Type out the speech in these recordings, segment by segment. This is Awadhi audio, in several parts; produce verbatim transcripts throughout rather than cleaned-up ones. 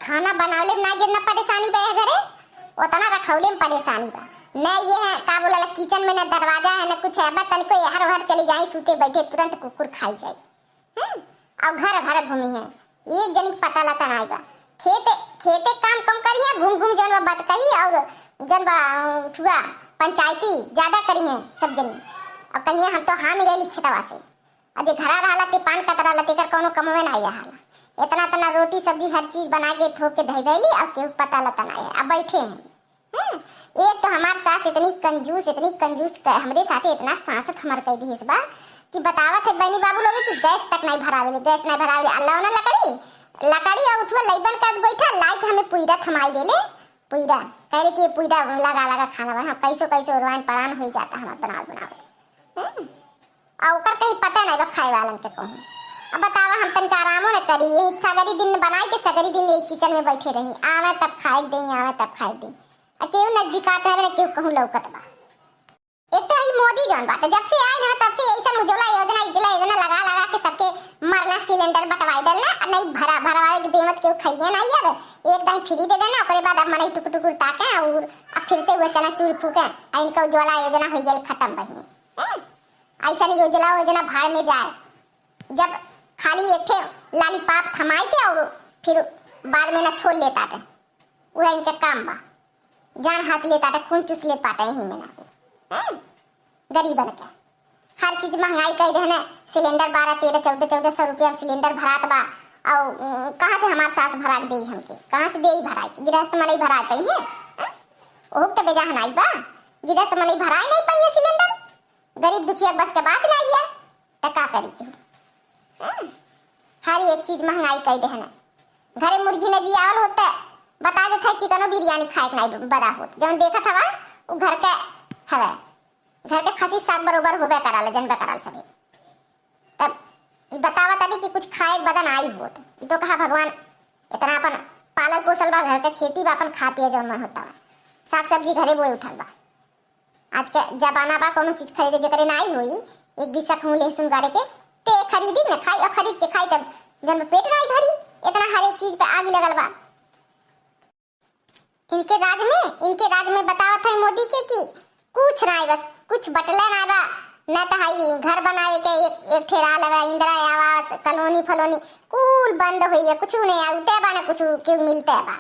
खाना बनावले में ना जितना परेशानी बा यह घरे, उतना रखौले में परेशानी बा। न ये है, का बोला, किचन में न दरवाजा है, न कुछ है, बस तनिको एहर ओहर चली जाई, सूते बैठे तुरंत कुकुर खाई जाई। हैं? और घर भर घूमी है, एक जनी के पता लता नाई बा। खेते, खेते काम कम करी है, घूम घूम जन बा बात कही, और जन बा, अ, छुआ पंचायती ज्यादा करी है सब जनी। और कहिए हम तो हाम गई खेतवा से, और जे घरा रहला ते पान कतरा ला, तेकर कौनो कमवे नाई रहला। इतना इतना रोटी सब्जी हर चीज बना के थोक के धई गईली, और केहू पता लता नाई है, अब बैठे हैं। हैं? एक तो हमार सास इतनी कंजूस, इतनी कंजूस क-, हमरे साथे इतना सासत हमार कह दी इस बार कि बतावत है बहनी बाबू लोग कि गैस तक नहीं भरावेले, गैस नहीं भरावेले। अल्लाह ना लकड़ी, लकड़ी और उठुआ लइबन का बैठा, लाइक हमें पुइरा थमाई देले, पुइरा। कहले कि पुइरा लगा लगा खाना बना, कैसो कैसो ओरवाइन परान हो जाता हमार बनावत बनावत। हैं? और ओकर कहीं पता नहीं बा खाए वालन के कहूँ। अब बतावा, हम तनिक आरामो न करी, यही सगरी दिन बनाई के सगरी दिन यही किचन में बैठे रही, आवे तब खाए दें, आवे तब खाए दें। आ केहू नजदीकात ना रहे, केहू कहूँ लौकत बा। एक तो ई मोदी जौन बाटे, जब से आइल है तब से यही सब उज्ज्वला योजना, उज्ज्वला योजना लगा लगा के सबके मरला, सिलेंडर बंटवाई डालना, आ नहीं भरा, भरवावे के बेमत केहू खइए नहीं अब। एक दाई फ्री दे देना, ओकरे बाद अब मनई टुकुर टुकुर ताके और अब फिर से वो चला चूल फूके, आ इनका उज्ज्वला योजना हो गई खत्म बहिनी। हैं? ऐसा नहीं उज्ज्वला योजना भाड़ में जाए, जब खाली एक ठे लॉलीपॉप थमाई के और फिर बाद में ना छोड़ लेता थे। वह इनके काम बा, जान हाथ लेता थे, खून चूस लेता थे यही में ना। हैं? गरीबन के हर चीज महंगाई कर देहने, सिलेंडर बारह, तेरह, चौदह, चौदह सौ रुपया में सिलेंडर भरात बा। और, उम, कहाँ से हमार सास भरा के देई हमके? कहाँ से देई भरा के? गृहस्थ मनई भरा के ही है? हैं? ओहू के तो बेजाह नाई बा, गृहस्थ मनई भराए नहीं पाइए सिलेंडर। गरीब दुखिया बस के बात नाई है, तो का करी के? हैं? हर एक चीज महंगाई कर देहने। घरे मुर्गी न जी आवल होते, बता देते चिकनो बिरयानी खाए के नाई बड़ा होत। जौन देखत हवा, उ घर के हवे। घर के खसी साग बरोबर होबे कराला, जनबे कराल सभी। तब ई बतावा तनी कि कुछ खाए के बदन आई होत। ई तो कहा भगवान इतना अपन पालल पोसल बा, घर के खेती बा, अपन खा पिए जौन मन होता बा। साग सब्जी घरे बोए उठल बा। आज के जमाना बा, कौनो चीज खरीदे जेकरे नाई होई, एक बीसा कहूँ लहसुन गाड़े के, ते खरीदी न खाई, और खरीद के खाई तब जन पेट नाई भरी। इतना हर एक चीज पे आग लगल बा। इनके राज में, इनके राज में बतावत है मोदी के कि कुछ नाई बा, कुछ बटले नाई बा, न तो हई घर बनावे के एक, एक ठेरा लेवा, इंदिरा आवास, कॉलोनी फलोनी, कुल बंद होई गए, कुछ नहीं आउते बा, न कुछ के मिलते बा।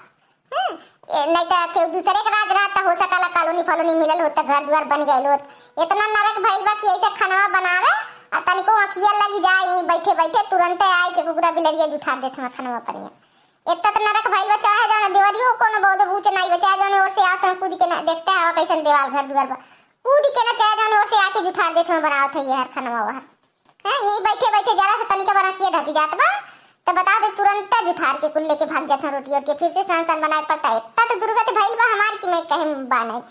हैं? ए, नहीं तो केहू दूसरे के राज रहत त हो सकला कॉलोनी फॉलोनी मिलल होत, घर दुआर बन गइल होत। इतना नरक भइल बा कि ऐसे खनवा बनावे, आ तनिको अखिया लगी जाए, यहीं बैठे बैठे तुरंते आए के कुकुरा बिलरिया जुठार देत हमें खनवा पनिया। इतना तो नरक भइल बा, चाहे जौन देवरियो कोनो बहुत ऊंच नाई बा, चाहे जौन ओर से आवत हैं कूद के ना, देखते हवा कैसन देवाल घर दुआर बा, कूद के ना चाहे जौन ओर से आके जुठार देत हमें बनावत है ये हर खनवा वहर। हैं, यही बैठे बैठे जरा से तनिका बना के ढपी जात बा, तो बता दे तुरंत जुठार के कुल लेके भाग जात हैं रोटी ओटी, फिर से सान सान बनाए पड़ता है। इतना तो दुर्गति भइल बा हमार कि मैं कहे बा नहीं।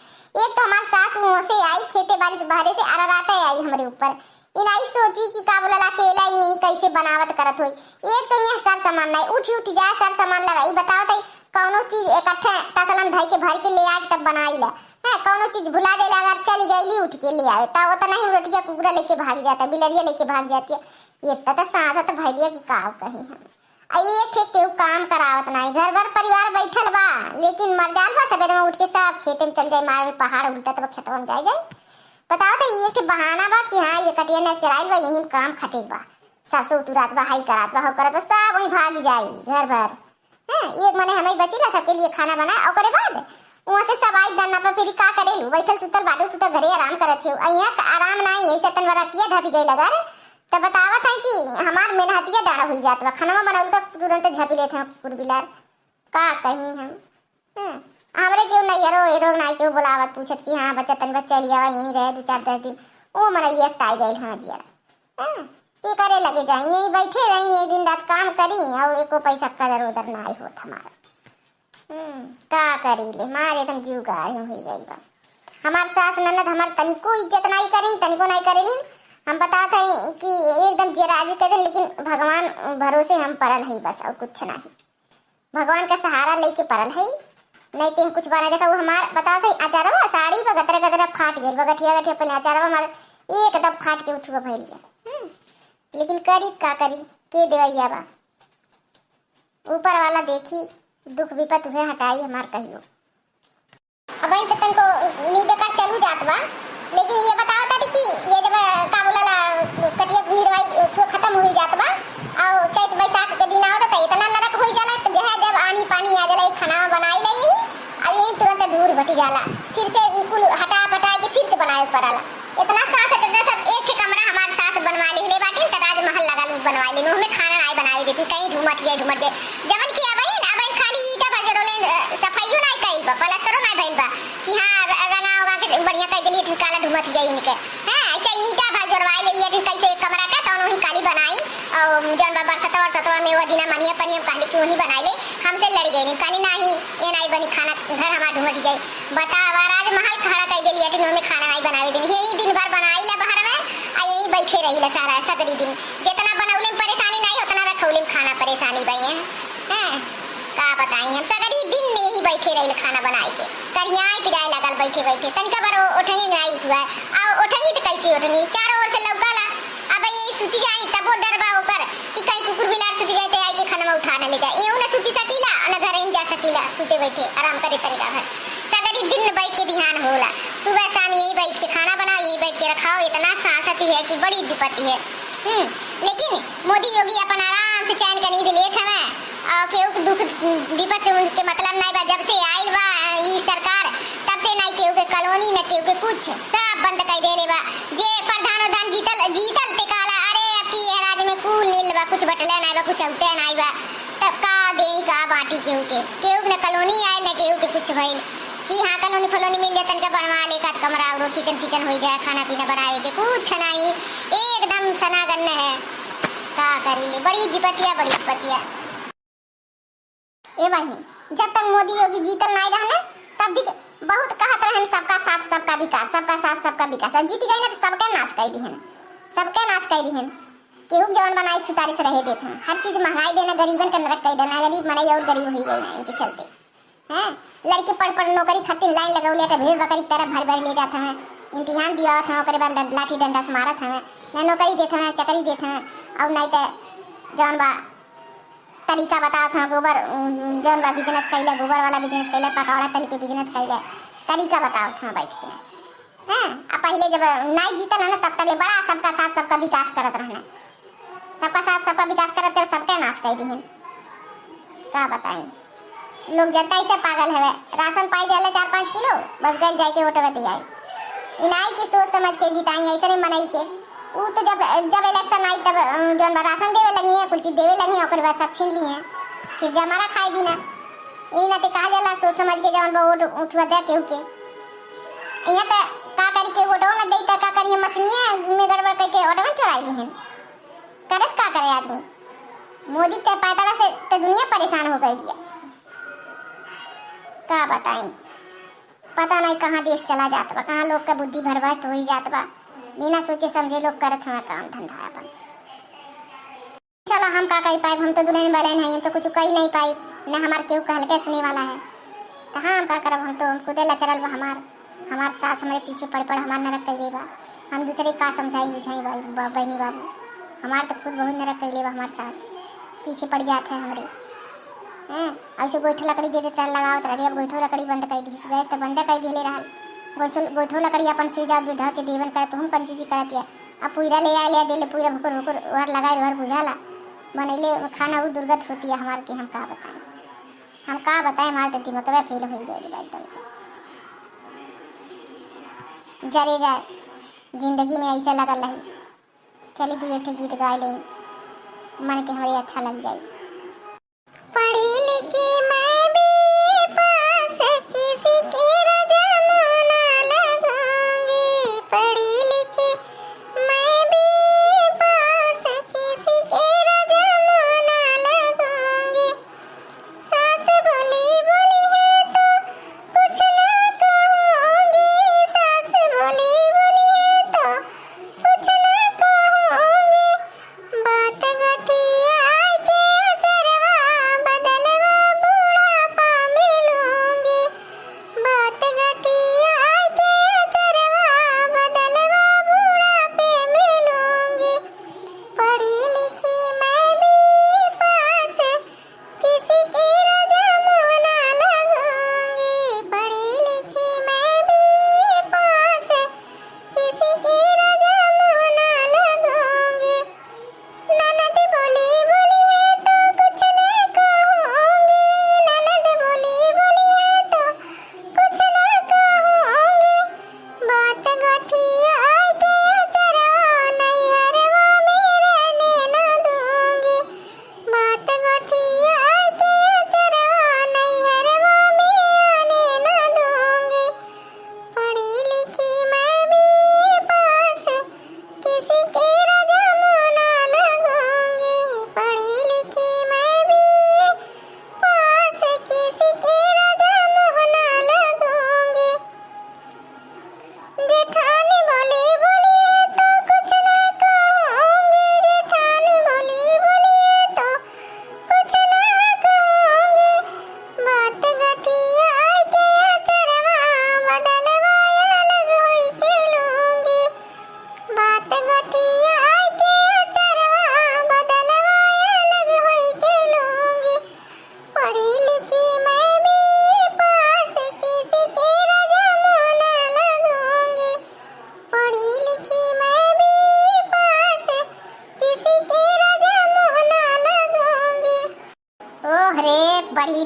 एक तो हमार सास वहाँ से आई खेते बाड़ी से बहरे से अराराते आई हमरे ऊपर। ई नाई सोची कि का बोला अकेला ही यही कैसे बनावत करत होई। एक तो यहाँ सर सामान नहीं, उठी उठी जाए सर सामान लगाई, बताओ तो कौनो चीज इकट्ठे तसलन धई के भर के ले आए तब बनाई ला। हैं, कौनो चीज भुला देला, अगर चली गईली उठ के ले आवे, तब वो तो नहीं रोटिया कुकुरा लेके भाग जाता, बिलरिया लेके भाग जाती है। ये तो, तो सांसत भैलिया की का कही हम। आ ये ठीक केहू काम करावत नहीं, घर भर परिवार बैठल बा, लेकिन मर जाल बा, सवेरे में उठ के सब खेते में चल जाए, मारे पहाड़ उल्टत बा, खेतवा में जाए जाए। बताओ तो ये एक ठे बहाना बा कि हाँ, ये कटिया ने चराइल बा, यही में काम खटे बा, सरसों उतुरात बा, हाई करात बा, हो करत बा, सब वही भाग जाई घर भर। हैं, एक मने हमें बचिला सबके लिए खाना बनाए, ओकरे बाद वहाँ से सब आई धरना पर, फिर का करेलू, बैठल सुतल बाटू, तू तो घरे आराम करत हो, और यहाँ का आराम नहीं, यही से तनवा रखिए ढपी गई लगर, तो बतावत है कि हमार मेहनतिया डाढ़ हुई जात बा, खनवा बनौल तो तुरंत झपी लेत हैं कुकुर बिलार, का कहीं हम। हैं, हमरे केहू नैहरो हेरो नाई केहू बोलावत पूछत कि हाँ बच्चा तन बच्चा लियावा, यहीं रहे दो चार दस दिन, वो मनैया ताई गइल हाँ जिया। हैं, की करे लगे जाई, यहीं बैठे रही, यही दिन रात काम करी और एको पैसा कदर उदर ना आई होत हमारा। हम्म, का करी ले, मारे एकदम जीव गारे हुई गई बा। हमार सास ननद हमार तनिको इज्जत नाई करी, तनिको नाई करेलिन। हम बताते हैं कि एकदम जे राज के दिन, लेकिन भगवान भरोसे हम पड़ल है बस, और कुछ नहीं। भगवान का सहारा लेके पड़ल है, नहीं तो कुछ बना। देखा वो हमार बताते हैं अचारवा, साड़ी बा गतरा गतरा फाट गइल बा, गठिया गठिया पहले अचारवा हमार एकदम फाट के उठुआ भइल गया। हम्म, लेकिन करी का करी, के देवैया बा, ऊपर वाला देखी, दुख विपत उहे हटाई हमार कहियो। अब इन तन को नीबे का चलू जात बा, लेकिन ये बताओ तारी कि ये जब का बोलाला, कटिया निरवाई छो खत्म हुई जात बा, और चैत बैसाख के दिन आवत त इतना नरक हुई जाला कि जहाँ जब आनी पानी आ जाला, एक खाना बनाई ले, अब यही तुरंत धूर बटी जाला, फिर से कुल हटा पटा के फिर से बनाए पड़ाला। इतना सास, इतना सब एक ठे कमरा हमार सास बनवा लिहले बाटिन, त राजमहल लगा लोग बनवा लेनु, हमें खाना नाई बनावे देती, कहीं ढूमत जाए, ढूमत जाए। जवन की अबइन, अबइन खाली ईटा भर जोड़ोलेन, अ, सफाइयो नाई कइल बा, प्लास्टरो नाई भइल बा कि हाँ, र-, रंगा उगा के बढ़िया कइ देली, लेकिन काला ढूमत जाए इनके। हैं, ऐसे ईटा भर जोड़वा ले, लेकिन कैसे एक कमरा का, तौन वहीं काली बनाई, और जौन बा बरसतवा, बरसतवा में वो दिना मनिया पनिया कहली कि वहीं बनाई ले, हमसे लड़ गई, कहली, "नहीं, ये नाई बनी खाना, घर हमार ढूमत जाए।" बतावा, राजमहल खड़ा कइ देली, लेकिन ओमे खाना नाई बनावे देनी। यही दिन भर बनाई ला बाहर में, आ यही बैठे रही ला सारा सगरी दिन। जितना बनौले में परेशानी नाई, उतना रखौले में खाना परेशानी बई है। हैं? का बताई, हम सगरी दिन में यही बैठे रही ला खाना बनाए के। करियाई पिराए लागल बैठे बैठे। तनिका बार ओ-, ओठंगी नाई उठुआ। आ ओठंगी त कैसे ओठंगी? चारों ओर से लौकाला। अब ये सुती जाई, तबो डर बा ओकर कि कहीं कुकुर बिलार सुती जाए, त आई के खनवा उठा न ले जाए। एहू न सुती सकीला, न घर जा सकीला, सुते बैठे आराम करे तनिका भर। सगरी दिन बैठ के बिहान होला, सुबह शाम यही बैठ के खाना बनाओ, यही बैठ के रखाओ। इतना सासती है कि बड़ी विपत्ति है। हम्म, लेकिन मोदी योगी अपन आराम से चैन के नींद लेत हवे, और केहू के दुख विपत से उनके मतलब नाई बा। जब से आइल बा ई सरकार, तब से नाई केहू के कॉलोनी, न केहू के कुछ, सब बंद कर देले बा। जे प्रधान उधान जीतल, जीतल ते काला, "अरे, अब की ये राज्य में कुल नील बा, कुछ बटले नाई बा, कुछ औते नाई बा।" तब का देई, का बांटी केहू के? केहू के न कॉलोनी आइल, न केहू के कुछ भइल कि हाँ, कॉलोनी फलोनी मिल जाए, तनिका बनवा ले, का कमरा और किचन फिचन हो जाए, खाना पीना बनावे के, कुछ नाई, एकदम सनागन्न है। का करी ले, बड़ी विपतिया, बड़ी विपतिया। ए बहिनी, जब तक मोदी योगी जीतल नाई रहने, तब दिख बहुत कहत रहन, "सबका साथ, सबका विकास, सबका साथ, सबका विकास।" अब जीत गई ना, तो सबके नाश कर दिहन, सबके नाश कर दिहन। केहू के जवन बनाई सुतारी से रहे देत हन, हर चीज महंगाई देना, गरीबन के नरक कर डालना, गरीब मनई और गरीब हुई गई ना इनके चलते। हैं, लड़के पढ़ पढ़ नौकरी खातिर लाइन लगौले, तो भेड़ बकरी की तरह भर भर ले जात हमें, इम्तिहान दिवावत हमें, ओकरे बाद लाठी डंडा से मारत हमें, ना नौकरी देत हमें, चकरी देत हमें, और नहीं तो जवन बा तरीका बतावत हैं, गोबर, उम, जौन बा बिजनेस कइले, गोबर वाला बिजनेस कइले, पकौड़ा तल के बिजनेस कइले, तरीका बतावत हैं बैठ के। हैं? आ पहिले जब नाई जीतल है ना, तब तले बड़ा सबका साथ सबका विकास करत रहने। सबका साथ सबका विकास करत करत सबके नाश कर दिहिन। का बताई, लोग जनता ऐसे पागल हवे, राशन पाई जाला चार पाँच किलो, बस गइल जाए के वोटवे दे आई। इनाई की सोच समझ के जिताई, ऐसे नहीं मनई के। ऊ तो जब, जब इलेक्शन आई तब, अ, जौन बा राशन देवे लगी है, कुल चीज देवे लगी है, ओकर बाद सब छीन ली है। फिर जमारा खाए भी ना। ई ना ते कहा जाला सोच समझ के जौन बा वोट उठवा दे केहू के। यहाँ तो का करी के वोटो ना दे तो का करी, मशीनिया में गड़बड़ करके वोटवन चुराई ली हैं। करत का करे आदमी? मोदी के पैतरा से तो दुनिया परेशान हो गई है। का बताई? पता नहीं कहाँ देश चला जात बा, कहाँ लोग का बुद्धि भ्रभ्रष्ट होई जात बा। बिना सोचे समझे लोग करत हवा काम धंधा अपन। चलो हम का कही पाइब, हम तो दुल्हन बलैन हई, हम तो कुछ कही नहीं पाइब, न हमार केहू कहल के सुने वाला है। तो हाँ हम का करब, हम तो हम खुदे लचरल बा हमार, हमार सास हमरे पीछे पड़ पड़ हमार नरक कइले बा। हम दूसरे का समझाई बुझाई भाई बा-, बहनी बाबू, हमार तो खुद बहुत नरक कइले बा हमार सास, पीछे पड़ जात है हमरे। हैं, ऐसे गोइठा लकड़ी दे देत रहल, लगावत रहली, अब गोइठो लकड़ी बंद कर दी, गैस तो बंद कर दिले रहल। गोइठो, गोइठो लकड़ी अपन सीधा बिधा के देवन करे, तो हम कंजूसी करत है। अब पूरा ले आ, ले आ, दे ले पूरा भुकुर भुकुर, ओहर लगाए, ओहर बुझाला। बनैले खाना उ दुर्गत होती है हमार के, हम का बताएं, हम का बताएं, हमार तो दिमागवे फेल हो गए बा एकदम से। जरे जाए, जिंदगी में ऐसे लगल रही। चली दू एक ठे गीत गाए ले, मन के हमरे अच्छा लग जाई। पढ़ी लिखी मैं बीए पास, किसी के रजमो ना लगूंगी। पढ़ी लिखी मैं बीए पास, किसी के रजमो ना लगूंगी। सास बोली बोली है तो कुछ ना कहूंगी। सास बोली बोली है तो कुछ ना कहूंगी। बात गठिया के अचरवा बदल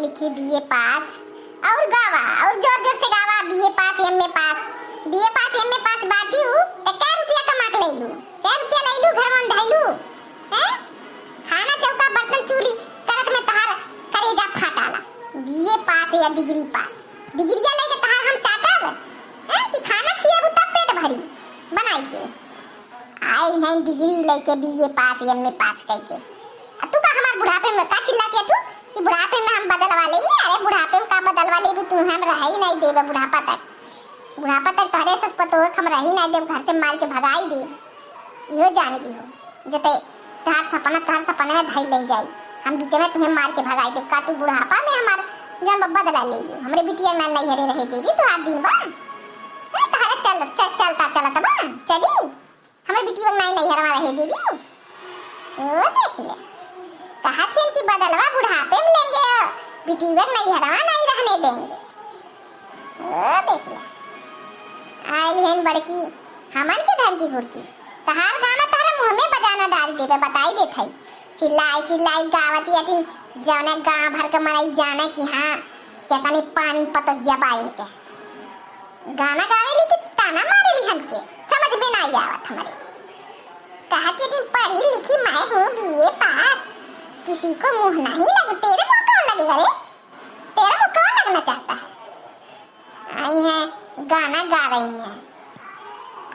लिखी बीए पास। और गावा, और जोर जोर से गावा, बीए पास, एमए पास। बीए पास, एमए पास बाटिउ, त कै रुपया कमा के लैलू? कै रुपया लैलू, घर में धैलू? हैं? खाना चौका बर्तन चूल्ही करत में तहार करेजा फाटाला। बीए पास या डिग्री पास, डिग्रिया लेके तहार हम चाटब? हैं? कि खाना खियाबू तब पेट भरी बनाई के? आइल हैं डिग्री लेके, बीए पास, एमए पास करके। आ तू का हमार बुढ़ापे में का चिल्लातिया तू कि बुढ़ापे में हम बदलवा लेंगे? अरे बुढ़ापे में का बदलवा लेबू तू? हम रह ही नहीं देबे बुढ़ापा तक। बुढ़ापा तक तोहरे सस पतोह हम रह ही नहीं देब, घर से मार के भगाई देब। इहो जान लिहो, जते तोहार सपना तोहार सपना में धई ले जाई, हम बीच में तुहे मार के भगाई देब। का तू बुढ़ापा में हमार जन बदला ले लियो? हमरे बिटिया ना नैहरे रहे देबी तोहार दिन बा? हैं, तोहरे चल, चल, चलता चलत बा, चली? हमरे बिटिया नाई नैहरवा रहे देबी। ओ देख ले, कहत हन कि बदलवा बुढ़ापे में लेंगे, बिटिया नैहरवा नहीं रहने देंगे। ओ देख ले, आइल हन बड़की, हमन के धन की घुड़की। तहार गाना तहरा मुँह में बजाना डाल देबे, बताई देत हई। चिल्लाई चिल्लाई गावत अटिन, जौने गाँव भर के मनई जाने कि हाँ, केतनी पानी पतोहिया बा इनके। गाना गावेली कि ताना मारेली हमके, समझ में नाई आवत हमरे। कहत अटिन, पढ़ी लिखी मैं हूँ बीए पास, किसी को मुँह नहीं लग, तेरे मुँह कौन लगेगा रे? तेरा मुँह कौन लगना चाहता है? आई हैं, गाना गा रही हैं।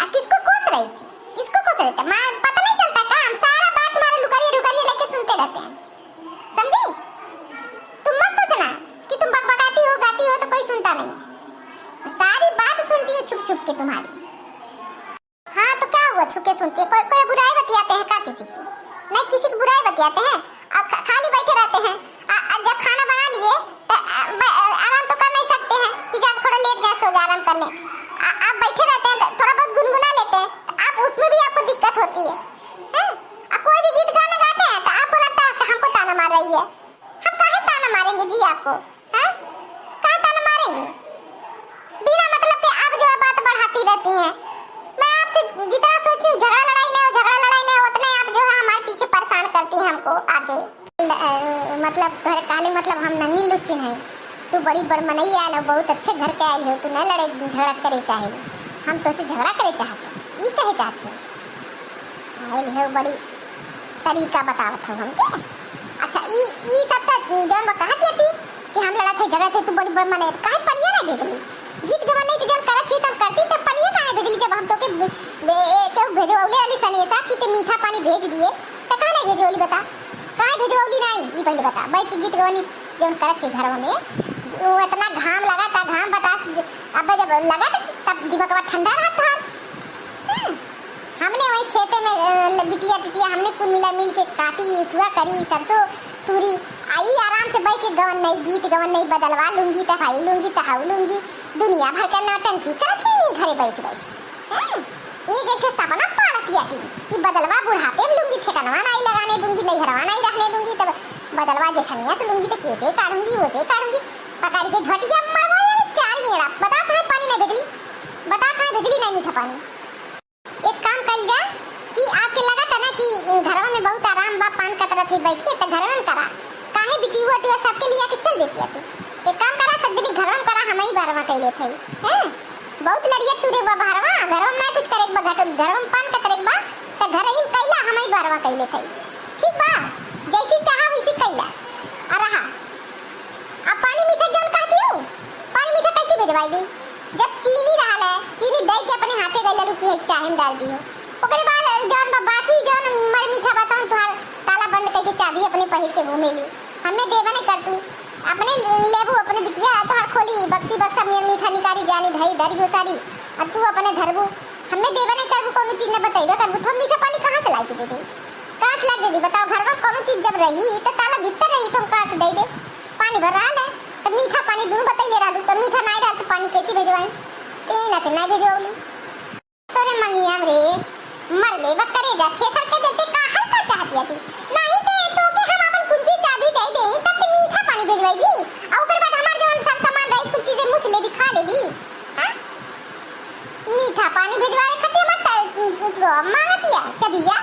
आ किसको कोस रही थी? किसको कोस रही थी? माँ, पता नहीं चलता का? हम सारा बात तुम्हारे लुकारिए ढुकारिए लेके सुनते रहते हैं, समझी? तुम मत सोचना कि तुम बकबकाती हो, गाती हो तो कोई सुनता नहीं है। सारी बात सुनती है छुप छुप के तुम्हारी। हाँ, तो क्या हुआ छुप के सुनती है? कोई, कोई बुराई बतियाते हैं का किसी की? नहीं, किसी की बुराई बतियाते हैं? आ, खा-, खाली बैठे रहते हैं। आ, आ, जब खाना बना लिए, तो, आ, ब-, आ, आराम तो कर नहीं सकते हैं कि जा थोड़ा लेट जाए, सो जाए, आराम कर लें। आ, आप बैठे रहते हैं, तो थोड़ा बहुत गुनगुना लेते हैं, तो आप उसमें भी आपको दिक्कत होती है, हैं? आ, कोई भी गीत गाना गाते हैं, तो आपको लगता है कि हमको ताना मार रही है। हम काहे ताना मारेंगे जी आपको? हैं? कहाँ ताना मारेंगे? बिना मतलब के आप जो है बात बढ़ाती रहती हैं। मैं आपसे जितना सोचती हूँ झगड़ा लड़ाई नहीं हो, झगड़ा लड़ाई नहीं हो, उतने आप जो है हमारे पीछे परेशान करती हैं हमको आके। ल-, अ, मतलब तोहरे कहले मतलब हम नन्ही लुच्चिन हैं। तू बड़ी बड़ मनई आयल हो, बहुत अच्छे घर के आयल हो, तू न लड़े झगड़ा करे चाहे। हम तोसे झगड़ा करे चाहते हैं, ई कहे चाहते हैं। आयल है बड़ी तरीका बतावत हौ हमके। अच्छा, ई, ई सब त जौन बा कहत हती कि हम लड़त है, झगड़त है, तू बड़ी बड़ मने, काहे पनिया ना भेजली? गीत गवन नहीं त जौन करत ही तब करती, तब पनिया काहे भेजली? जब हम तोके बे-, बे-, ए, केहू भेजवले रहली सनेसा कि ते मीठा पानी भेज दिए, त काहे नहीं भेजवली बता? काहे भेजवली नहीं? ई पहले बता। बैठ के गीत गवन जौन करत ही घरवा में, वो इतना घाम लगा था, घाम बतास, अब जब लगा त तब दिमागवा ठंडा रहत था। हम्म। हमने वही खेते में, अ, ल-, बिटिया टिटिया हमने कुल मिला मिल के काटी, उठुआ करी, सरसों तूरी, आ ई आराम से बैठ के गवन नहीं, गीत गवन नहीं, बदलवा लूंगी त हाई लूंगी त हाउ लूंगी, दुनिया भर का नौटंकी करत ही नहीं घरे बैठ बैठ। हैं? एक एक ठे सपना पालत याटी कि बदलवा बुढ़ापे में लूंगी, ठेकनवा नहीं लगाने दूंगी, नैहरवा नहीं रहने दूंगी, तब बदलवा जेठनिया से लूंगी त केसे काढ़ूंगी, ओसे काढ़ूंगी, पकड़ के झटिया मरवाई चार गेड़ा। बता काहे पानी नहीं भेजली, बता काहे भेजली नहीं मीठा पानी। एक काम कइल जा कि आपके लगत है ना कि घरवा में बहुत आराम बा, पान कतरत है बैठ के, त घरवा में करा। काहे बिटिया उटिया सबके लिया के चल देती है तू? एक काम करा, सब जनी घरवा में करा, हम ही बरवा कइले थे, हैं? बहुत लड़िया तू रे बा बहरवा, घरवा में ना कुछ करे के बा, घट-, घरवा में पान कतरे के बा, त घर ही कइला, हम ही बरवा कइले थे। ठीक बा, जैसी चाहा वैसी कइला। आ रहा। अब पानी मीठा जौन कहती हो, पानी मीठा कैसे भेजवाई दी? जब चीनी रहल है, चीनी दे के अपने हाथे गए ललू की है चाहे में डाल दी हो। ओकरे बाद जौन बा-, बाकी जौन मर मीठा बा तौन तुहार ताला बंद करके चाबी अपने पहिर के घूमे लू। हमें देबा नहीं कर तू। अपने ले-, लेबू अपने बिटिया तुहार खोली बक्सी बक्सा में मीठा निकारी जानी धई धरी हो सारी। अब तू अपने धरबू, हमें देबा नहीं करबू, कोनो चीज न बतैबे करबू, तो हम मीठा पानी कहाँ से लाई के दे दे? कहाँ से ला के दे दे? बताओ, घर में कोनो चीज जब रही तो ताला भीतर रही तो हम कहाँ से दे दे? पानी भर रहा है, तो मीठा पानी दोनों बतैले रहलू, तो मीठा नहीं रहल तो पानी कैसे भेजवाई? ते ना ते नहीं भेजवली। तोरे मंगिया रे, मर ले बा करेजा, थेथर के देते का हल्का चाहती है तू? नहीं ते तो के हम अपन कुंजी चाबी दे दे, तब ते मीठा पानी भेजवाई भी। और ओकर बाद हमार जवन सब सामान रही, कुल चीजें मुँह से ले भी खा ले भी। हाँ? मीठा पानी भेजवावे खातिर मत कुछ मांगतिया, चबिया।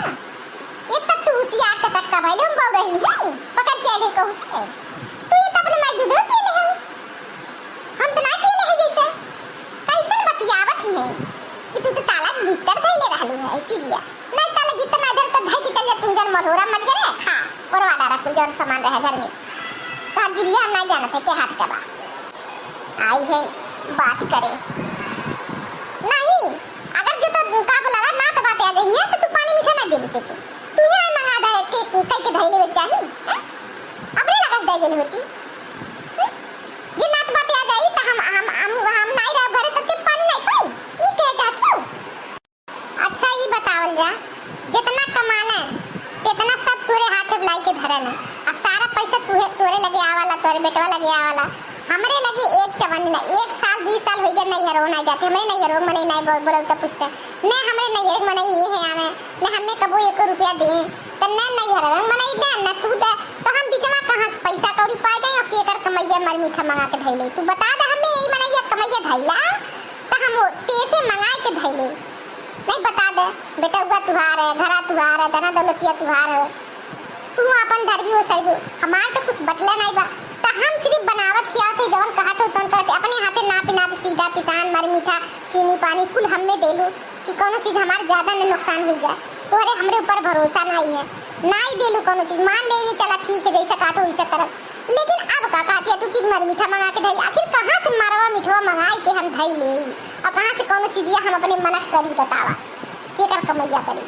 ये तब तू हुसियार चटक्का भइले हम बौरही है, पकड़ के आइले कहू से। तू ये तो अपने माई दूध जानत है के हाथ के बा। आई है बात करे। नहीं, अगर जो तो का बोला ना तो बात आ जाइए तो तू पानी मीठा ना दे देते के। तू ही मंगा दे के कई के धैले में चाही, हैं? अपने लगस दे देली होती। हैं? जे नात बात आ जाई तो हम, हम, हम, हम नाई रहो घरे तो के पानी नहीं पाई। ई कहे चाहती हूँ। अच्छा, ई बतावल जा, जितना कमाले, तेतना सब तोरे हाथे बुलाई के धरल है। आ सारा पैसा तुहे, तोरे लगे आवाला, तोरे बेटवा लगे आवाला। हमरे लगे एक चवन्नी ना, एक साल, दुई साल होई गए, नैहरो ना जाते। हमरे नैहरो मनई नहीं बोल, बोलल तो पूछते, ने हमरे नैहर मनई ये है आवे, ने हमें कबो एको रुपया दे, तो ने नैहर मनई दे, न तू दे, तो हम बिचवा कहाँ से पैसा कौड़ी पाए जाए, और केकर कमैया मर मीठा मंगा के धैले? तू बता दे हमें, यही मनैया कमैया धैला, तो हम तेसे मंगाए के धैले। नहीं बता दे, बेटउआ तुहार है, घरा तुहार है, धना दौलतिया तुहार है, तू आपन धरबी हो सैबू, हमार तो कुछ बटले नहीं बा। तो हम सिर्फ बनावत खियावत है, जवन कहत हो तवन करते, अपने हाथे नाप नाप सीधा पिसान मर मीठा चीनी पानी कुल हमें देलू कि कौनो चीज हमार ज्यादा न नुकसान हो जाए। तोहरे हमरे ऊपर भरोसा नहीं है, नहीं देलू कौनो चीज। मान ले ये चला ठीक है, जैसे कहत हो वैसे करब, लेकिन अब का कहती है तू कि मर मीठा मंगा के धई? आखिर कहाँ से मरवा मिठवा मंगाई के हम धई ले, और कहाँ से कौनो चीजिया हम अपने मनक करी बतावा? केकर कमैया करी?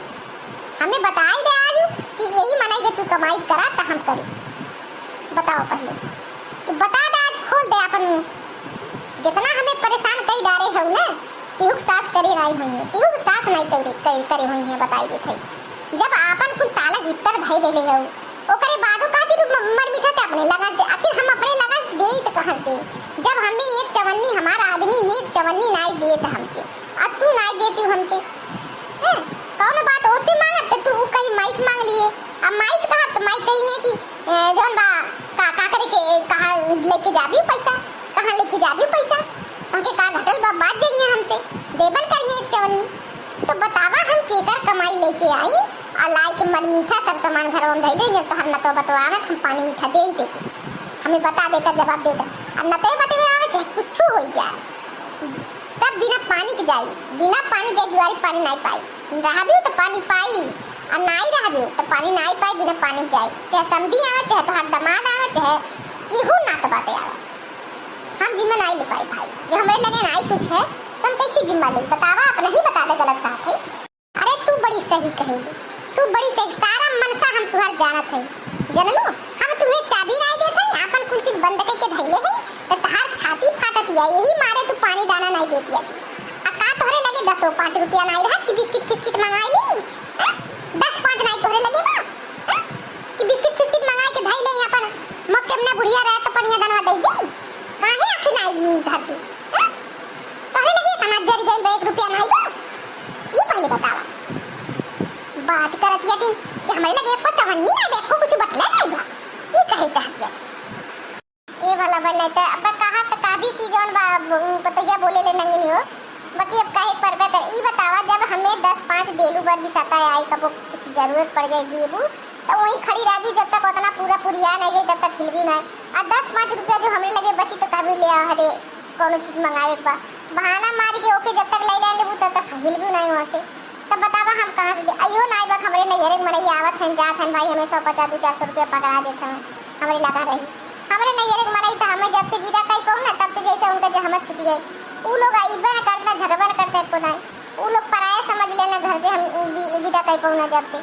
हमें बताई दे आज कि यही मनई के तू कमाई करा त हम करी। बताओ पहले, तू बता दे आज, खोल दे अपन। जितना हमें परेशान कई डारे हो ना, केहू के सास करे नहीं हुई है, केहू के सास नहीं करे, करे, करे हुई है, बताई देत है। जब आपन कुल ताला भीतर धई लेले हो, ओकरे बादो कहती रूप म-, मर मीठा ते अपने लगा दे, आखिर हम अपने लगा दे तो कहाँ दे? जब हमें एक चवन्नी, हमारा आदमी एक चवन्नी नहीं देत हमके, आ तू नहीं देती हमके, हैं? कौनो बात ओसे मांगत तो तू कहीं माई से मांग लिए, अब माई से कहत तो माई कही है कि, ए, जौन बा, का, का करे के, कहाँ लेके जाबी पैसा? कहाँ लेके जाबी पैसा? हमके का घटल बा, बात जाइए हमसे, देबन करिए एक चवन्नी। तो बतावा हम केकर कमाई लेके आई, आ लाई के मर मीठा सब सामान घर में धैले, जब तोहर नतवा बतवा आवत, हम पानी मीठा दे ही देके। हमें बता देकर जवाब दे दे। आ नतवा बतवा आवे, चाहे कुछ हो जाए, सब बिना पानी के जाई, बिना पानी जाए दुआरी पानी नहीं पाई। रहबी तो पानी पाई, आ नाई रहबी तो पानी नाई पाई, बिना पानी जाई। चाहे समधी आवे, चाहे तोहार दामाद आवे, चाहे केहू नात बाते आवे, हम जिम्मा नाई ले पाई भाई। ये हमरे लगे नाई कुछ है, तो हम कैसे जिम्मा ले? बतावा, अपना ही बता दे, गलत कहा थे। अरे तू बड़ी सही कहेलू, तू बड़ी सही, सारा मनसा हम तुहार जानत है, जनलू। हम तुहे चाबी नाई देत है, आपन कुल चीज बंद करके धैले है, तो तहार छाती फाटत या, यही मारे तू पानी दाना नाई देती है। आ का तोहरे लगे दसो पाँच रुपया नाई रहा कि बिस्किट फिस्किट मंगाई ली? हैं? दस पाँच नाई तोहरे लगे बा? हैं? कि बिस्किट फिस्किट मंगाई के धई ले अपन, मक्के में बुढ़िया रहे तो पनिया दाना दे दे? काहे आखिर नाई धर दू? हैं? तोहरे लगे इतना जरी गइल बा, एक रुपया नाई बा? ये पहले बतावा। बात करत या कि, कि हमरे लगे एको चवन्नी नाई बा, एको कुछ बटले नाई बा। ये कहे चाहत या? ए भला भल नहीं तो अब कहा तो काबी की जौन बा, उ पतैया बोले ले नंगनी हो, बाकी अब काहे परबे कर। ई बतावा, जब हमें दस पाँच देलू बर बिसाता आई, कबो कुछ जरूरत पड़ जाए देबू, तो वही खड़ी रहबी जब तक उतना पूरा पुरिया नहीं जाए, तब तक हिलबी नहीं। आ दस पाँच रुपया जो हमरे लगे बची तो कभी ले आ, हरे कौनो चीज मंगावे के बा, बहाना मार के ओके जब तक ले ले लेबू तब तक हिलबू नहीं वहाँ से। तब बतावा हम कहाँ से दे? अयो नाई बा, हमरे नैहरे के मनई आवत हन, जात हन भाई, हमें सौ पचास, दो चार सौ रुपया पकड़ा देत हन, हमरे लगा रही। हमरे नैहरे के मनई तो हमें जब से विदा कई पाऊ ना, तब से जैसे उनका जहमत छूट गई। उ लोग अइबे न करते, झगबे न करते, एको नाई। उ लोग पराया समझ लेना घर से हम वि-, विदा कई पाऊ ना जब से।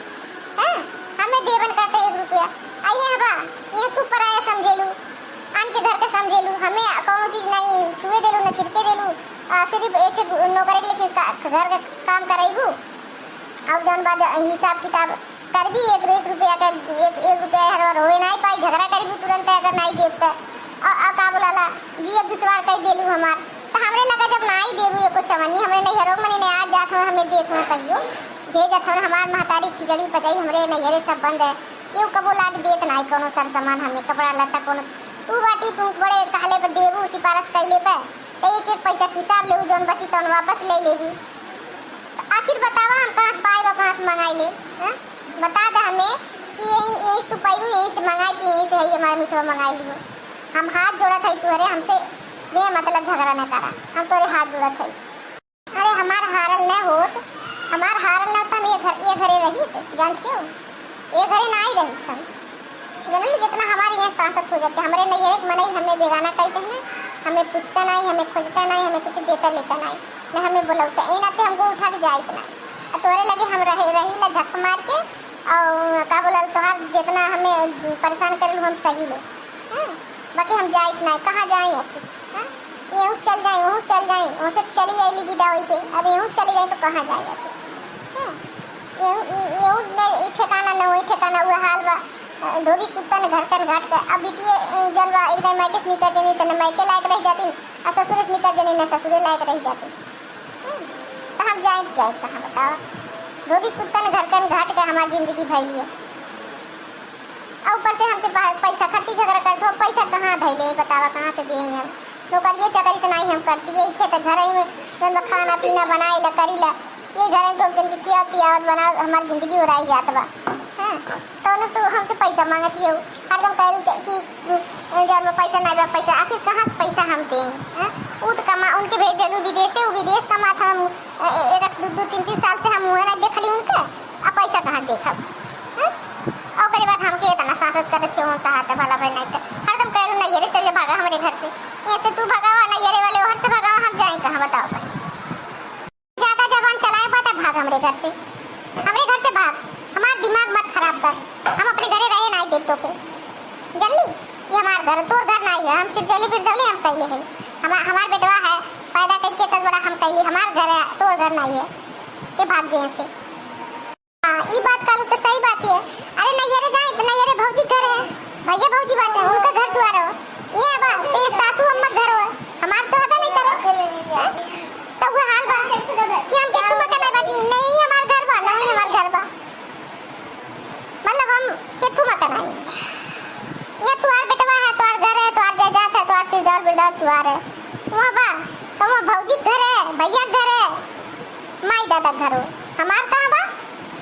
हैं? हमें देबे न करते एक रुपया। आ ये हबा, ये तू पराया समझेलू। आन के घर के समझेलू, हमें कौनो चीज नहीं छुए देलू, न छिड़के देलू। आ, सिर्फ एक ठे नौकरी के लेके का-, घर के काम कराइबू। और जौन बा ज-, हिसाब किताब करबी, एक, एक रुपया का, एक, एक रुपया हर बार होए नाई पाई, झगड़ा करबी तुरंत अगर नाई देब त। और, और का बोलाला, जी अब दुश्वार कई देलू हमार। त हमरे लगा जब नाई देबू एको चवन्नी, हमरे नैहरो मने ने आज जात हो, हमें देत हो कहियो, भेजत हो, हमार महतारी खिचड़ी पचाई, हमरे नैहरे सब बंद है। केहू कबो लाग देत नाई कौनो सर सामान हमें, कपड़ा लत्ता कौनो। तू बाटी, तू बड़े कहले पे देबू, सिफारिश कैले पे, तो एक एक पैसा के हिसाब लेबू, जौन बची तौन वापस ले लेबू। तो आखिर बतावा, हम कहाँ से पाए बा, कहाँ से मंगाई ले, हैं? बता दे हमें कि यही, यही से तू पाइबू, यही से मंगाई के, यही से है हमारा मीठवा मंगाई लियो। हम हाथ जोड़त है तुहरे, हमसे बेमतलब झगड़ा न करा, हम तोरे हाथ जोड़त है। अरे हमार हारल न होत, हमार हारल न होत, हम ये घर, ये घरे रहित, जानते हो, ये घरे ना ही रहित हम। जनल, जितना हमारे यहाँ सांसत हो जाते, हमरे नैहरे के मनई हमें बेगाना कही देहने, हमें पूछता नहीं, हमें खोजता नहीं, हमें कुछ देता लेता नहीं, न हमें बुलौता। ए नाते हम गोड़ उठा के जाइत नहीं। आ तोरे लगे हम रहे, रही ला झक मार के, और का बोला, तोहार जितना हमें परेशान करेलू, हम सही ले। हाँ? बाकी हम जाइत नहीं, कहाँ जाई आखिर? हाँ? एहू चल जाई, ओहू चल जाई, ओसे चली आइली विदा होई के, अब एहू चली जाई तो कहाँ जाई आखिर? हाँ? एहू, एहू नहीं ठिकाना, न वही ठिकाना, उहे हाल बा। धोबी कुत्तन घर कन घाट के। अब बिटिये, अ, जन बा, एक दाई मायके से निकर जनी, त न मायके लायक रह जातिन, आ ससुरे से निकर जनी, न ससुरे लायक रह जातिन। हम्म, त हम जाइत, जाइत कहाँ बतावा? धोबी कुत्तन घर कन घाट के हमार जिंदगी भइली है। आ ऊपर से हमसे पा-, पैसा खर्ची झगड़ा करत हो, पैसा कहाँ धइले बतावा, कहाँ से देंगे हम? नौकरियो चाकरी त नाई हम करती, यही खेत घर में जन बा खाना पीना बनाई ला, करी ला। ये घर में तो जन के खिया पियावत बना हमार जिंदगी उड़ाई जात बा। हैं? तौने तू हमसे पैसा मांगत हियो। हरदम कहलू च-, कि, उम, जब पैसा ना बा, पैसा, आखिर कहाँ से पैसा हम दें? हैं? ऊ तो कमा, उनके भेज देलू विदेश से, ऊ विदेश कमात हम, ए-, ए-, एक दू, दू, तीन, तीन साल से हम मुँह ना देखली उनके, अब पैसा कहाँ देखब? हैं? और ओकरे बाद हमके इतना सासत करत हियो, उन सहाते भला भाई नहीं तो हरदम कहलू, "नैहरे चले भागा हमरे घर से।" ऐसे तू भगावा, नैहरे वाले ओहर से भगावा, हम जाई कहाँ बताओ भाई? ज्यादा जबान चलाए बा त भाग हमरे घर से, हमरे घर से भाग। हमार दिमाग मत खराब कर, हम अपने घरे रहे नाई देब तोके। जल्दी, ये हमार घर, तोर घर नाई है। हम सिरजौली बिरदौली हम कैले हैं, हमार, हमार बेटवा है, पैदा कई के तब बड़ा हम कैली, हमार घर है, तोर घर नाई है। ते भाग गए से। हाँ, ई बात कहलू तो सही बात है। अरे नैहरे जाए तो नैहरे भौजी घर है, भैया भौजी बाटे, उनका घर दुआर हो। ये बा, ये सासू अम्मा घर हो, हमार तो हबे नहीं करे। हैं? तो वो हाल बा कि हम केथू मकान नहीं बाटी, नहीं हमार घर बा, नहीं हमार घर बा। मतलब हम केथू मकान आई। ये तुहार बेटवा है, तुहार घर है, तुहार जायदाद है, तुहार सिरजौल बिरदौल तुहार है। वो बा, तो वो भौजी घर है, भैया घर है, माई दादा घर हो, हमार कहाँ बा?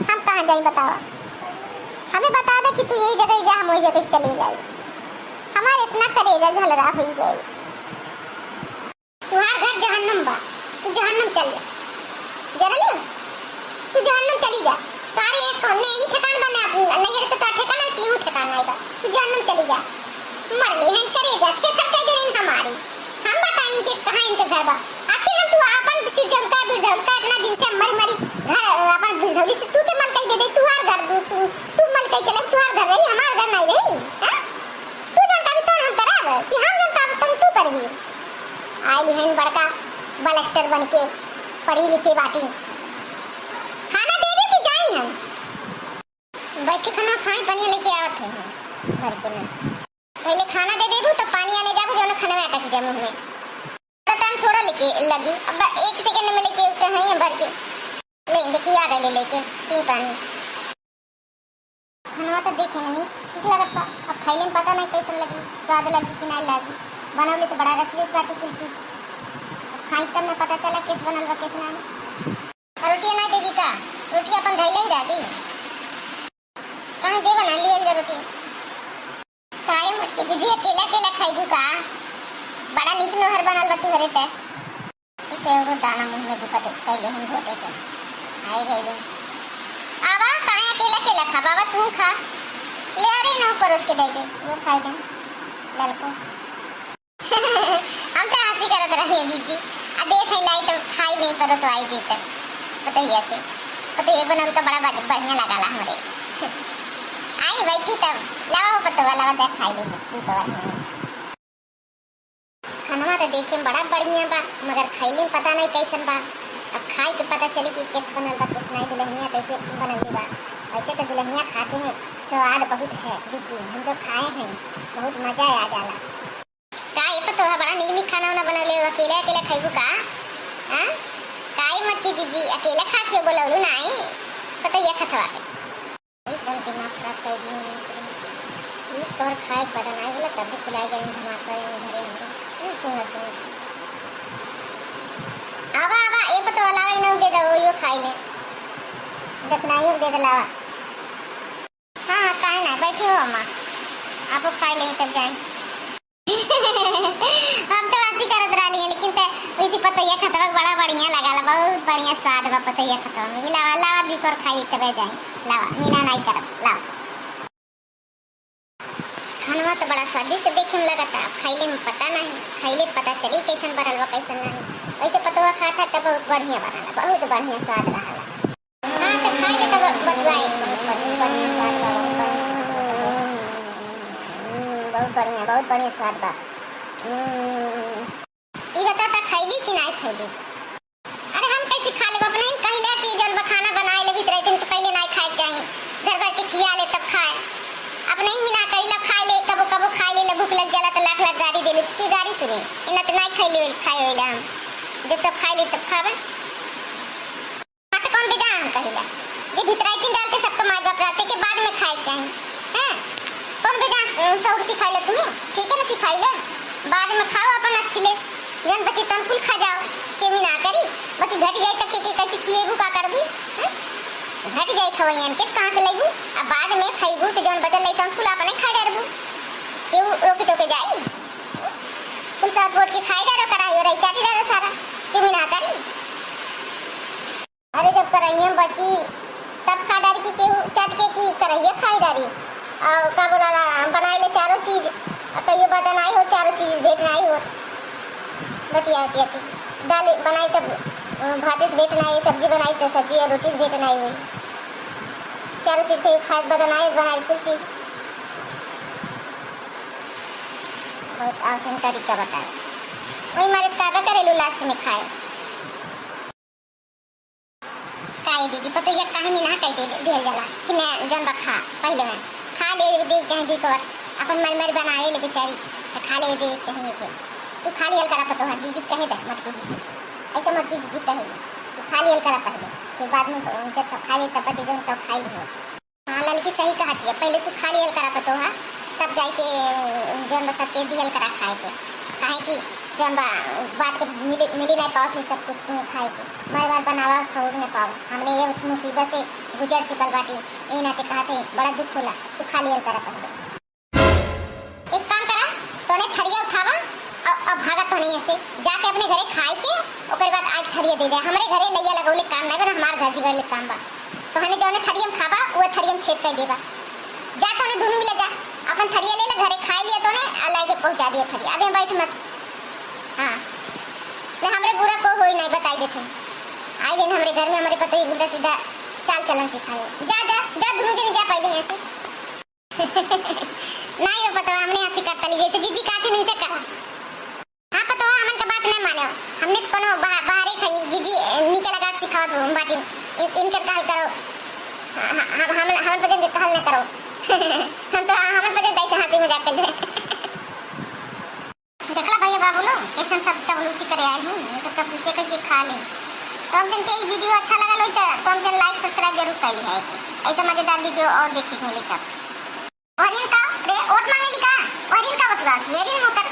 हम कहाँ जाई बतावा? हमें बता दे कि तू यही जगह जा, हम वही जगह चले जाई। हमार इतना करेजा झलरा हुई गई। तुहार घर जहन्नुम बा, तू जहन्नुम चल जा। जनलू? तू जहन्नुम चली जा। तारे एक कौन नहीं ठिकान बा, ना, नहीं रे तो तार ठिकाना है, पीहू ठिकाना है बा। तू जहन्नुम चली जा। मर ले हैं करेजा, खेतर कह दे हमारी। हम बताई इनके कहाँ इनके घर बा। आखिर हम तू आपन सिरजौलका बिरदौलका इतना दिन से मरी मरी घर, आपन बिरदौली से तू के मलकई दे दे, तुहार घर, तू, तू मलकई चले, तुहार घर रही, हमार घर नहीं रही, हाँ? तू जन का भी तोर हम करब, कि हम जन का तन तू करबी? आइल हन बड़का बलस्टर बन के, पढ़ी लिखी बाटी। खाना देबे कि जाई हम? बैठी खाना खाई, पानी लेके आवत है भर के ना। पहले खाना दे देबू, तब पानी आने जाबू, जौन खाना में अटक जाए मुंह में। तो टाइम थोड़ा लेके लगी, अब एक सेकंड में लेके उठते हैं ये भर के। ले, देखिए, आ गए ले लेके, पी पानी। खानवा तो देखे में नहीं ठीक लागत बा, अब खैले में पता नहीं कैसन लगी, स्वाद लगी कि नहीं लगी। बनौले तो बड़ा रसीस बाटे कुल चीज, अब खाई तब न पता चला कैसे बनल बा, कैसे नहीं। और रोटिया नहीं देबी का? रोटी अपन धैले ही रहती। कहाँ दे बना लिए अंदर रोटी? काहे मोटकी जीजी, अकेला अकेला खाइबू का? बड़ा नीक नोहर बनल बा तुहरे ते। इते एगो दाना मुंह में दिपत कैले हम घोटे के। आए गए दिन। आवा, काहे अकेला अकेला खा? बाबा, तू खा। ले आ रे, ना परोस के दे दे। यो खाई ले। ललको। हम तो हंसी करत रहिए जीजी। आ देत है लाई तो खाई ले, परोसवाई दी तो। पतोहिया से। पतोहिया बनल तो बड़ा बज-, बढ़िया लगाला हमरे। आई बैठी तब। लावा हो पतोहिया, लावा दे खाई ले, तू तो बढ़िया। खानवा तो देखे में बड़ा बढ़िया बा, मगर खैले में पता नहीं कैसन बा। अब खाए के पता चली कि कैसे बनल बा, कैसे नहीं, दुल्हनिया कैसे बनल बा। वैसे तो दुल्हनिया खाते में स्वाद बहुत है जीजी, हम तो खाए हैं, बहुत मजा आ जाला। का ये पतोहा बड़ा नीक नीक खाना वाना बनौले हो, अकेले अकेले खैबू का? हाँ? का ये मोटकी जीजी अकेले खात हो, बोलौलू नाई? पतोहिया खतवा के। एकदम दिमाग खराब कर दिए हैं। ये तोहर खाए के पता नाई बोला, तब भी खिलाई जाए धमाका करे घरे हमरे। हम्म, सुंदर सुंदर। आवा, आवा, ये पतोहा लावा, इन्हें दे दो, यो खाई ले। दफनाइयो दे दे लावा। हाँ, हाँ, काहे ना, बैठे हो अम्मा, आपो खाई ले तब जाए। हम तो हंसी करत रहली है, लेकिन ते वैसे पतोहिया खतवा बड़ा बढ़िया लगा ला, बहुत बढ़िया स्वाद बा पतोहिया खतवा में। लावा, लावा, दी कर खाई तबे जाए, लावा, मीना नहीं करब, लावा। खानवा तो बड़ा स्वादिष्ट देखे में लगता, अब खैले में पता नहीं, खैले पता चली कैसन बनल बा, कैसन नहीं। वैसे पतोहा खात है तो बहुत बढ़िया बनल, बहुत बढ़िया स्वाद रहल। हाँ, तो खाई ले तब बतुआई, बहुत बढ़िया, बढ़िया स्वाद बा, बहुत बढ़िया स्वाद बा। हम्म, बहुत बढ़िया, बहुत बढ़िया स्वाद बा। हम्म। ई बता, त खैली कि नाई खैली? अरे, हम कैसे खा लेब? अपने ही कहिला कि जौन बा खाना बनाए ले, भीतर दिन के पहले नाई खाए के चाही, घर भर के खिया ले तब खाए। अपने ही मिना कहिला, खाए ले, कबो कबो खाए ले, भूख लग जाला त लाख लाख गारी देले, त के गारी सुनी? इना त नाई खैले, खाए होइला हम, जब सब खाए ले तब खाबे। हाँ, तो कौन बेजान हम कहिला? जे भितराई दिन डाल के सबके माय बाप रहते के बाद में खाए के चाही। हैं? कौन बेजान, अ, सौर सिखाइला तुम्हें? ठीक है ना, सिखाइला। बाद में खाओ अपन अस्थि ले। जौन बची तौन कुल खा जाओ। केहू ना करी। बाकी घट जाई तब के, के कैसे खिएबू, का करबू? हैं? घट जाई खवैयन के, कहाँ से लैबू? अब बाद में खैबू तो जौन बचल रही तौन कुल अपने खा डरबू। केहू रोके टोके जाई? कुल चाट बोट के खाई डरो, कराही रही चाटी डरो सारा। केहू ना करी। अरे, जब करहिया में बची, तब खा डारी कि केहू चाट के कि करहिया खाई डारी। और का बोला ला, बनाई ले चारों चीज, और कहियो बदन आई हो, चारों चीज भेंट नाई होत। बतिया, बतिया के दाल बनाई तब, अ, भाते से भेंट नाई, सब्जी बनाई तब सब्जी और रोटी से भेंट नाई हुई। चारों चीज कहियो खाए बदन आई, बनाई कुल चीज। बहुत आसान तरीका बताए। वही मारे काबा करेलू लास्ट में खाए। का ये दीदी, पतोहिया काहे मिना कह दे, दिहल जाला कि मैं जौन बा खा, पहले में खा ले दे चाहे दी कर, अपन मर मर बनावे ले बेचारी, तो खा ले दे चाहे के। तू खा लिहल करा पतोहा, जीजी कहे दे, मोटकी जीजी के। ऐसे मोटकी जीजी कहे दे, तू खा लिहल करा पहले, फिर बाद में जब सब खा ले तब बचे जौन तब खाई लिहो। हाँ, ललकी सही कहत है, पहले तू खा लिहल करा पतोहा, तब जाए के जौन बा सबके दिहल करा खाए के। काहे कि जौन बा बात के मिली, मिली नहीं पावत है सब कुछ तुम्हें खाए के। बार बार बनावा खाओ नहीं पाओ। हमने ये उस मुसीबत से गुजर चुकल बाटी, ए नाते कहत है बड़ा दुख होला। तू खा लिहल करा पहले। एक काम करा, तोने थरिया उठावा और, और भागा तोने यहाँ से। जाके अपने घरे खाए के, ओकर बाद आके थरिया दे जाए। हमरे घरे लइया लगौले काम नहीं बना, हमार घर बिगड़ले काम बा। तोहने जौने थरिया में खाबा, वो थरिया में छेद कर देबा। जा तोने दोनों मिला जा, अपन थरिया ले ले, घरे खाए लिया तोने, आ लाइके पहुँचा दिया थरिया। अबे बैठ मत। हाँ, नहीं हमरे बुरा को होई नहीं, बताई देते। आई दिन हमरे घर में हमरे पतोही उल्टा सीधा चाल चलन सिखाए। जा, जा, जा, दोनों जने जा पहले यहाँ से। नहीं हो पतोहा, हमने हंसी करता ली, जैसे जीजी कहती नहीं से करा। हाँ पतोहा, हमन का बात नहीं मानो, हमने तो कोनो बहा-, बाहरे खाई, जीजी, ए, नीचे लगा के सिखावत बाटिन, इन, इनकर कहल करो। हाँ, हाँ, हम, हम, हमन पतन के कहल न करो। हम तो, हमन पतन तैसे हंसी मजाक कर ले। देखला भैया बाबू लोग, कैसन सब चपलूसी करे आए हैं, ये सब चपलूसी करके खा ले। तो हम जन के ई video अच्छा लगल होई तो, तो हम जन like subscribe जरूर कर ली है। ऐसा मजेदार video और देखे के मिली तब। ओहरिन का रे, ओट मांगेली का? ओहरिन का बतुआ थी? एरिन मुकर।